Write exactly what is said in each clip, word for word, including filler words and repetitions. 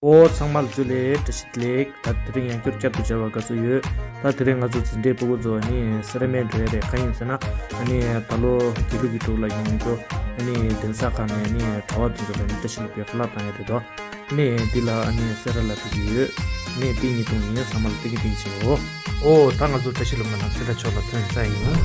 ཨོ་ཚང་མ་ལ་ཇུ་ལེ། བཀྲ་ཤིས་བདེ་ལེགས། ད་དེ་རིང་ཡང་བསྐྱར་བསྐྱར་དུ་མཇལ་བར་དགའ་བསུ་ཡོད། ད་དེ་རིང་ང་ཚོ་འཛིན་གྲྭའི་སྤུ་གུ་ཚོ་ཨ་ནི་སེ་ར་སྨད་འགྲོ་ཡ་རེད། གང་ཡིན་ཟེར་ན་ཨ་ནི་ད་ལོ་དགེ་ལུགས་ཀྱི་དྲུག་ལ་ཡོང་རྒྱུ་ཨ་ནི་གདན་ས་ཁག་ནས་ཨ་ནི་གྲྭ་བ་དེ་ཚོ་ལ་ཨ་ནི་བཀྲ་ཤིས་ལྷུན་པོའི་ཁ་ལག་བཏང་ཡ་རེད་དོ། ཨ་ནི་འདི་ལ་ཨ་ནི་སེ་ར་ལ་ཕེབས་ཀྱི་ཡོད། ཨ་ནི་ཏིང་ཉིས་སྟོང་ཡིན། ཚང་མ་ལ་ཏིང་གི་ཏིང་བྱེད་འོ། ཨོ་ད་ང་ཚོ་བཀྲ་ཤིས་ལྷུན་པོ་ནང་སེ་ར་ཕྱོགས་ལ་ཐོན་ས་ཡིན།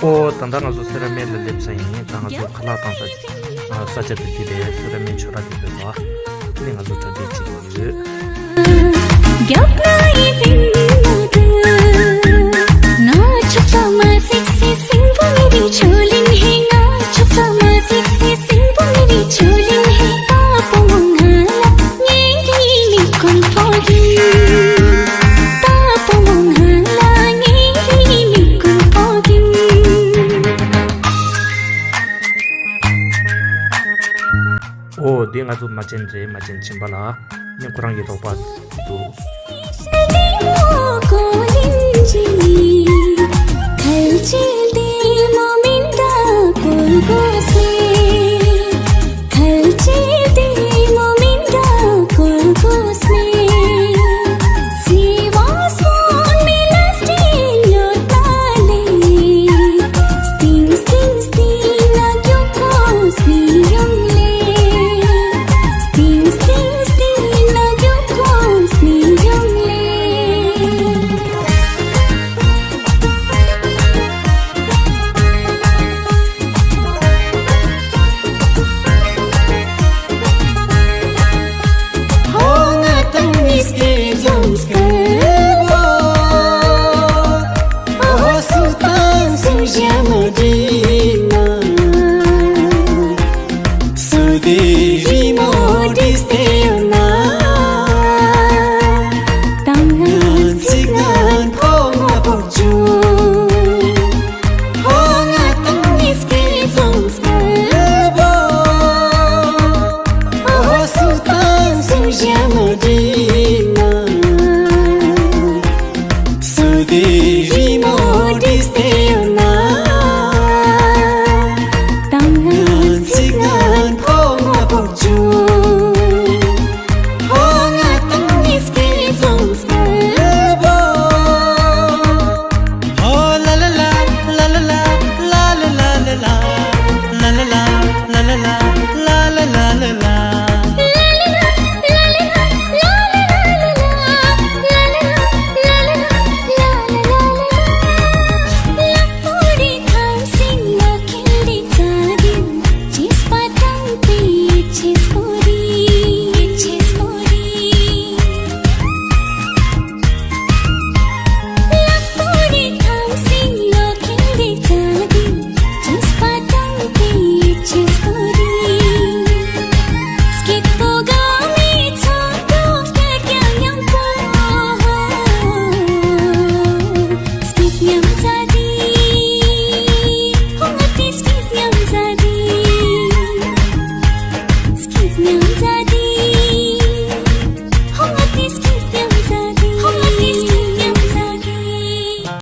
ཨོ་ད་ལྟ་ང་ཚོ་སེ་ར་སྨད་ལ་སླེབས་ས་ཡིན། ད་ང་ཚོ་ཁ་ལག་བཏང་ས། ཨ། ས་ཆ་དེ་འདི་རེད། སེ་ར་སྨད་ཆོས་ར་དེ་འདུག་པ། དེ་ནས་ང་ཚོ་གྲ་སྒྲིག་བྱེད་ཀྱི་ཡོད། ཨོ་འདི་ང་ཚོ་མ་བྱན་རེད། མ་བྱན་བྱིན་པ་ལ་ནི་ཁོ་རང་གི་རོགས་པ་འདུག